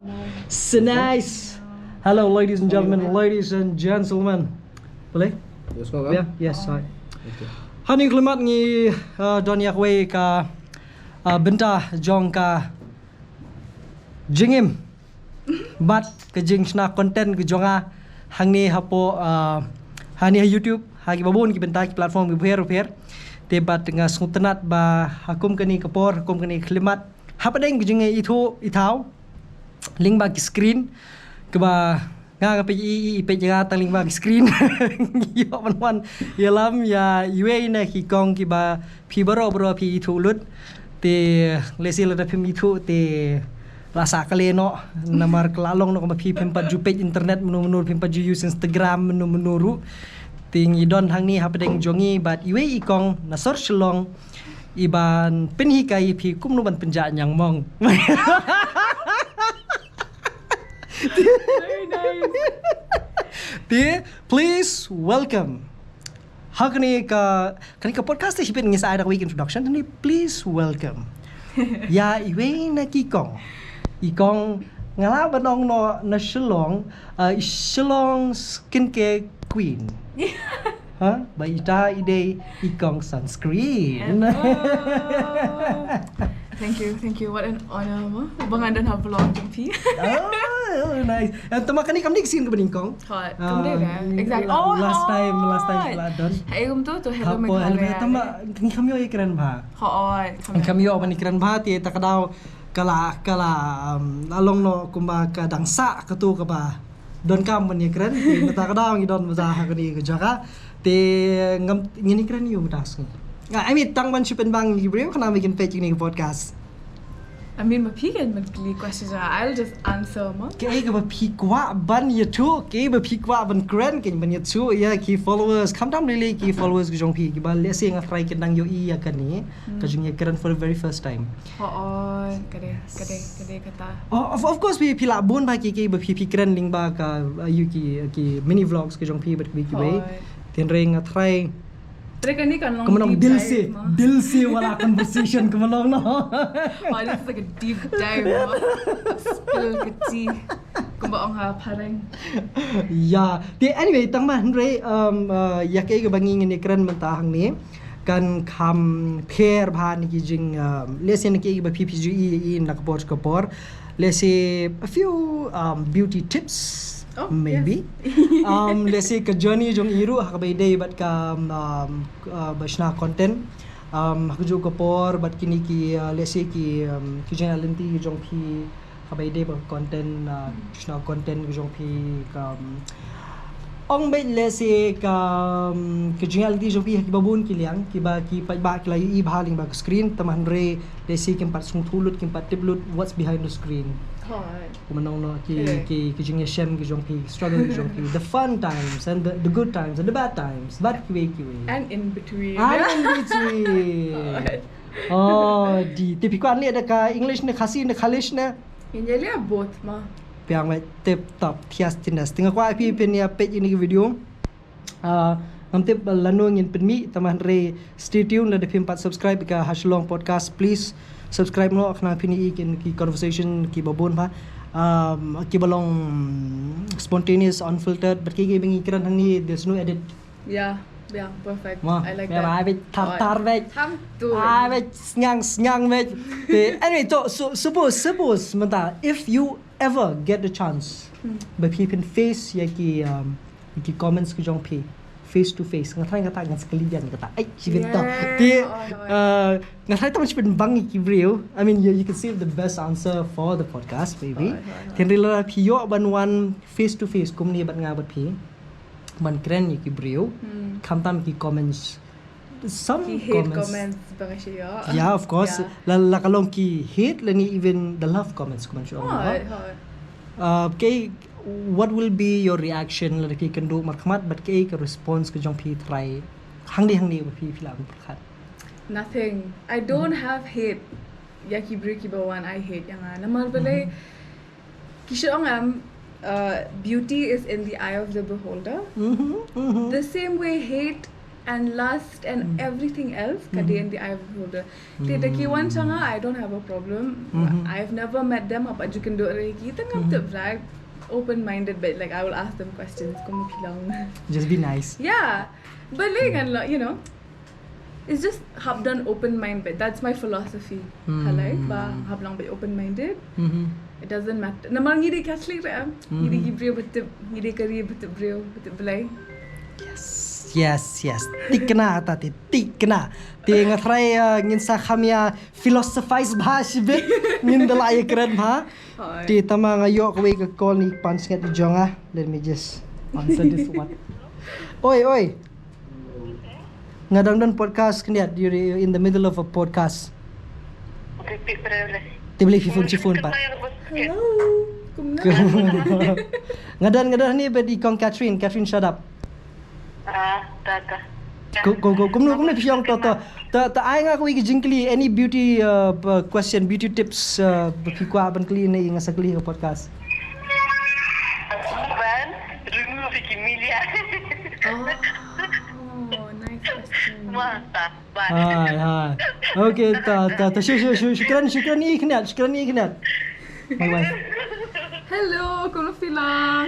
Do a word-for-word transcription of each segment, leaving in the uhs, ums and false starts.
So nice. Hello, ladies and gentlemen, ladies and gentlemen. Boleh? Yes, kau kan? Yeah, yes, hi. Okay. Hangne khyllipmat ngi, uh, don ïa kawei ka, uh, bynta jong ka jingim bad ka jingshna content ka jong nga hangne hapoh, uh, hangne ha YouTube, ha kiba bun ki bynta ki platform kiba pher pher. Te bad nga sngewtynnat ba ha kum kane ka por, ha kum kane ka khyllipmat, hapdeng ka jingïaithuh ithaw lyngba ki screen, kaba nga nga peit i, i peit nga tang lyngba ki screen. Ïoh ban wan ïalam ïa iwei na ki kong kiba phi baroh baroh phi ithuh lut. Te lehse lada phim ithuh te la sah kali noh, namar ka la long noh kumba phi phim pat ju peit internet mynno mynno, phim pat ju use Instagram mynno mynno ruh. Te ngi don hangne hapdeng jong ngi bad iwei i kong na sor Shillong, iban pynhikai ïa phi kumno ban pynjah ñiangmong. Very nice. Te, please welcome. Ha kane ka, kane ka podcast te shibit ngi sa ai da ka weak introduction, te please welcome ïa iwei na ki kong. I kong nga lah ban ong noh na Shillong, uh, i Shillong skincare queen. Ha? Ba ita i dei i kong sunscreen. Oh. Thank you, thank you. What an honor, ma. Ba ngan don ha vlog jong phi. Oh, nice. Eh, tama kane kam dei ka sien kaba nyngkong. Hot. Kam dei ka. Exactly. Oh, last time, last time la don. Hey, um tu tu hello Meghalaya. Tama ngi kham ïoh ïa kren bha. Hot. Ngi kham ïoh ban ïa kren bha te ta ka daw ka la, ka la, um, la long noh kumba ka dang sah katu kaba donkam ban ïa kren, te mynta ka daw ngi don bha ha kane ka jaka. Te ngam, ngin ïa kren ïa u mynta ka sngi. Ah, I mean, tang ban shu pynbang ïa ki briew, khnang ba kin peit ïa kane ka podcast. I mean, ma phi kin ban kylli question jong nga, I'll just answer, ma. Kaei kaba phi kwah ban ïathuh, kaei ba phi kwah ban kren, kin ban ïathuh ïa ki followers. Khamtam lei lei ki followers ka jong phi, kiba lehse nga tharai kin dang ïohi ïa kane ka jingïakren for the very first time. Oh, oh, ka dei, ka dei, ka dei kata. Oh, of, of course, phi, phi lah bun bha ki, ki ba phi, phi kren lyngba ka, uh, ïa ki, ki mini vlogs ka jong phi bad kiwei kiwei. Hooid. Te hynrei nga tharai. Te kane kan long deep dive, ma. Ka mano dil se, dil se wala conversation ka mano, no. Oh, this is like a deep dive, ma. Spill ka tea. Kumba ong ha phareng. Ya, te anyway, tang ba hynrei, um, uh, ïa kaei kaba ngi ngin ïakren mynta hangne kan kham pher bha na ki jing, um, lehse na kiei kiba phi phi ju ïohi na ka por ka por. Lehse a few, um, beauty tips, oh, maybe. Yes. Um, lehse ka journey jong i ruh ha kaba ïadei bad ka, um, uh, ba shna content. Um, ha kajuh ka por bad kine ki, uh, lehse ki, um, ki jingïaid lynti jong phi ha kaba ïadei bad content, uh, shna content ka jong phi, ka, um, ong beit lehse ka, um, ka jingïaid lynti jong phi ha kiba bun ki liang, kiba ki paidbah ki la ïohi bha lyngba ka screen, tangba hynrei lehse kim pat sngewthuh lut, kim pat tip lut what's behind the screen. Hooid. Kumno, no, ki, ki, ki jingïashem ki jong phi, struggle ki jong phi, the fun times and the, the good times and the bad times, bad kiwei kiwei. And in between. And in between. Hooid. Oh, di, te phi kwah leh da ka English ne, Khasi ne, Khalish ne? Ngin ïa leh both, ma. Biang, mate, tip top, thias tindas. Te nga kwah phi phin ïa peit ïa kine ki video. Ah, ngam tip lano ngin pynmih, tangba hynrei stay tuned, lada phim pat subscribe ka Ha Shillong Podcast, please subscribe noh, khnang phin ïohi ïa ki conversation kiba bun bha. Um, kiba long spontaneous, unfiltered, bad kiei kiei ba ngi kren hangne, there's no edit. Yeah, yeah, perfect. Ma, I like that. Ai beit thar thar beit. Ai beit sniang sniang beit. Te, anyway, to, so, suppose, suppose mynta, if you ever get the chance, hmm, ba phi phin face ïa ki, um, ïa ki comments ki jong phi face to face, nga tharai kata ngan sa kylli biang kata. Ai, shibit to. Te, uh, nga tharai tang shibit bang ïa ki briew. I mean, you, you can save the best answer for the podcast, maybe. Te hynrei lada phi ïoh ban wan face to face kumne bad nga bad phi, ban kren ïa ki briew, hmm, khamtam ki comments, some ki hate comments. Comments ba nga shu ïoh. Yeah, of course. Yeah. La, la ka long ki hate lane even the love comments kumba shu ong. Hooid, hooid. Uh, kaei, what will be your reaction lada ki kynduh markhmat, bad kaei ka response ka jong phi trai hangne hangne ba phi, phi lah ban pyrkhat? Nothing. I don't have hate ïa ki briew kiba wan ai hate ïa nga. Namar balei, ki shu ong em, uh, beauty is in the eye of the beholder. The same way hate and lust and everything else ka dei in the eye of the beholder. Te da ki wan sha nga, I don't have a problem. I've never met them, haba ju kynduh re ki, te ngam tip, right? Open minded, but like, I will ask them questions kum ki long. Just be nice. Yeah, but like, and like, you know, it's just hap don open mind, but that's my philosophy. Halai ba hap long ba open minded. It doesn't matter. Namar ngi dei Catholic re, ngi dei ki briew ba tip, ngi dei ka ri ba tip briew, ba tip Blei. Yes, yes, yes. Thikna ta te, thikna. Te nga try, uh, ngin sa kham ïa philosophize bha shibit. Ngin da la ïa kren bha. Te tama nga ïoh kawei ka call na ki pansngiat jong nga. Let me just answer this one. Oi, oi. Nga dang don podcast khyndiat, you're in the middle of a podcast. Te balei phi phone, phi phone pat. Hello. Kumno? Nga don, nga don hangne bad i kong Catherine, Catherine, shut up. Ah, ta ta. Ko ko ko kumno kumno phi ong to to. Ta ta ai nga kawei ka jingkylli, any beauty, uh, question, beauty tips, uh, ba phi kwah ban kylli ne nga sa kylli ha podcast. Ban remove ki milia. Oh, nice question. Mata. Hai hai. Okay, ta ta ta shu shu shu shukran shukran i khyndiat, shukran i khyndiat. My wife. Hello, kumno phi long?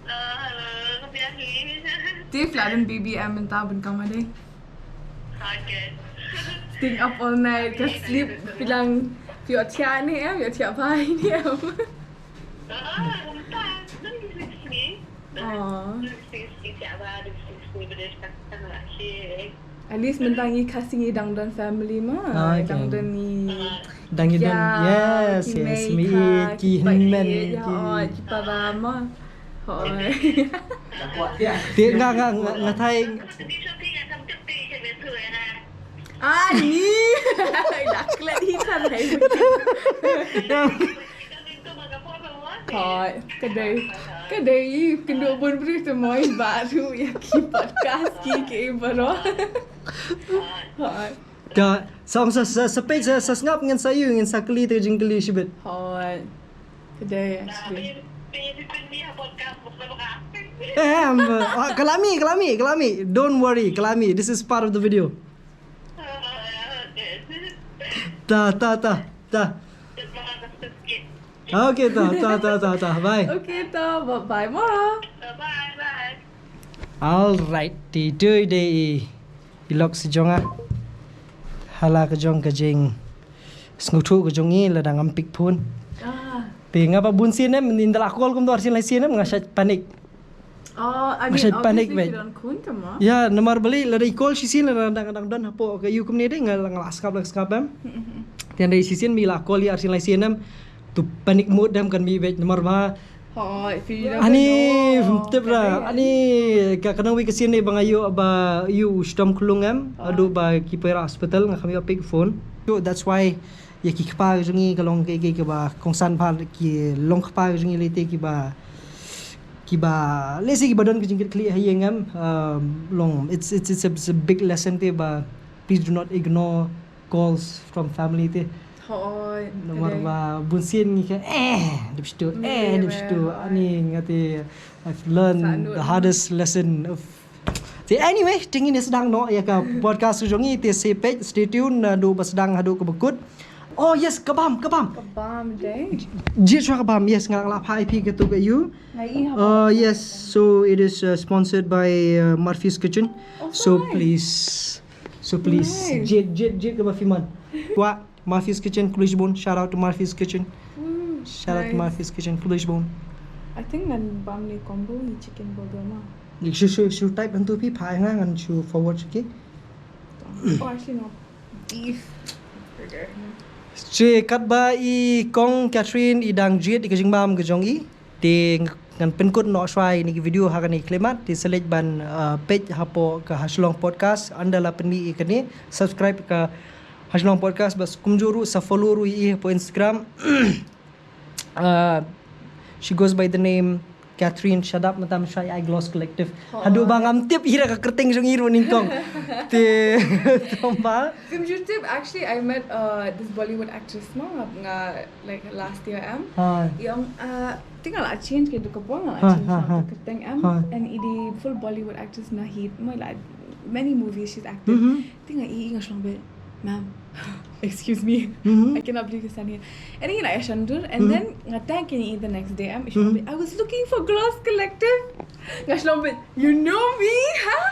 Hello, biang ni. Te phi la don baby em mynta ban kama dei. Okay. Staying up all night, ka sleep phi long, phi ot thiah ne em, phi ot thiah bha ne em. Ah, entah. Don't you see? Oh. Don't you see? Siapa? Don't you see? Beres tak tak lagi. At least mynta ngi Khasi ngi dang don family ma. Ah, okay. Dang don ngi. Dang ïa don. Yes, yes. Me i ki hynmen ki. Ya, oh, ki para ma. Hoi. Te nga nga nga nga thai. Ah, ni. Dak let hi tan hai. Hoi, ka dei. Ka dei i kynduh bun briew te moi ba tu ïa ki podcast ki ki baroh. Hoi. Ka sa sa sa sa peit sa sa sngap ngin sa ïoh ngin sa kylli te jingkylli shibit. Hoi. Ka dei actually. Em, ah, ka la mih, ka la mih, ka la mih. Don't worry, ka la mih. This is part of the video. Ta ta ta ta. Okay, ta ta ta ta ta. Bye. Okay, ta bye bye Mara. Bye bye. Alright, te dei dei i lok si jong nga. Hala ka jong ka jingsngewthuh ka jong i lada ngam pick phone. Ah. Te nga ba bun sien em, ynda la call kumto arsien lai sien em nga shait panic. Oh, I Nga shait mean, panic, obviously mate. Ki don khun ka ma. Ya, namar balei lada i call shisien lada dang dang don hapoh ka ïu kumne dei nga la sngap la sngap em. Te ynda i shisien mi la call i arsien lai sien em. Tu panic mode dem kan mi beit namar ba Hoi, if you never Ani know. Tip ra ani ka kano wi ka sien ne ba nga ïoh ba ïoh u shitom khlung em. Haduh ba ki poi ra hospital nga kham ïoh pick phone. So that's why ïa ki kpa ka jong i ka long ki ki ba kongsan pha ki long kpa ka jong i lei te ki ba ki ba lei se ki ba don ka jingkit khlieh ha ïing em. Um, long it's it's it's a, it's a big lesson te ba please do not ignore calls from family te. Hoi. Namar ba bun sien ngi ka eh dep stu eh dep stu ani nga te I've learned the hardest lesson of. Te anyway, te ngin ïa sdang noh ïa ka podcast jong ngi te sa peit, stay tuned naduh ba sdang haduh ka ba kut. Oh yes, ka bam, ka bam. Ka bam dei. Jied shuwa ka bam, yes, nga la phah ïa phi katu ka ïu. Nga i ha. Uh, yes, so it is uh, sponsored by uh, Murphy's Kitchen. So please, so please, jied jied jied ka ba phi mon. Wa Murphy's Kitchen, Khlujbun. Shout out to Murphy's Kitchen. Shout out to Murphy's Kitchen, Khlujbun. I think ngan bam ne combo ni chicken burger ma. Shu shu shu type hangtu phi, phah nga ngan shu forward sha ki. Oh, actually no. Beef burger. Te katba i kong Catherine i dang jied ïa ka jingbam ka jong i, te ngan pynkut noh shuwa ïa kane ka video ha kane ka khyllipmat. Te sa leit ban uh, peit hapoh ka Hashlong Podcast, ynda la pynmih ïa kane, subscribe ka Hashlong Podcast, bad kumjuh ruh sa follow ruh ïa i hapoh Instagram. Uh, she goes by the name Catherine Shadap, mynta mynshwa ïa i Gloss Collective. Haduh ba ngam tip ira ka kyrteng jong i ruh nyngkong. Te thromba. Sim ju tip, actually I met uh, this Bollywood actress ma nga, nga like last year em. Ha. Ïong uh, te nga la change ka dei ka por, nga la Ha, change ha, ka ha. Kyrteng em. Ha. And i dei full Bollywood actress na hit mo la Many movies she's acted. Mhm. Te nga i nga shlong bit, "Ma'am, excuse me, Mhm. I cannot believe this." And then nga ïa shan dur, and then nga thank you the next day. Am i shlong bit, "I was looking for Gloss Collective." Nga shlong bit, "You know me, huh?"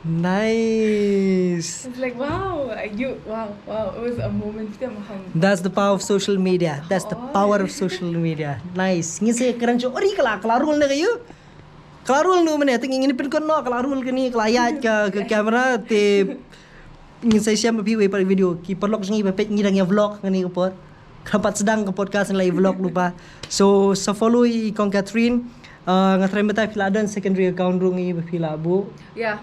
Nice. It's like, wow, I, you, wow, wow. It was a moment. Kita maham. That's the power of social media. That's the power of social media. Nice. Ngi se kren cho ori kala kala rule ne kayu. Kala rule nu mane, tingi ngin pin kon no kala rule kani kala ya ka ka camera te ngin se siam pi wei pa video ki paralok ngi pa pet ngi dang ya vlog ngani ka por. Kala pat sedang ka podcast la vlog lupa. So sa follow i kong Catherine. Uh, nga try mata pila don secondary account rung i pila bu. Yeah.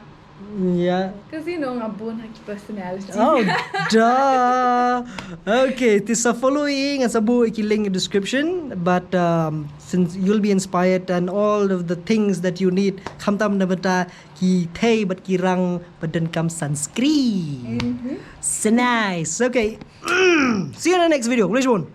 Yeah. Because you know, nga bun ha ki personality. Oh, duh. Okay, te sa follow i ngan sa buh i ki link in description, but um, since you'll be inspired and all of the things that you need, khamtam na bynta ki thei bad ki rang bad donkam sunscreen. Mhm. So nice. Okay. See you in the next video. Khublei shibun.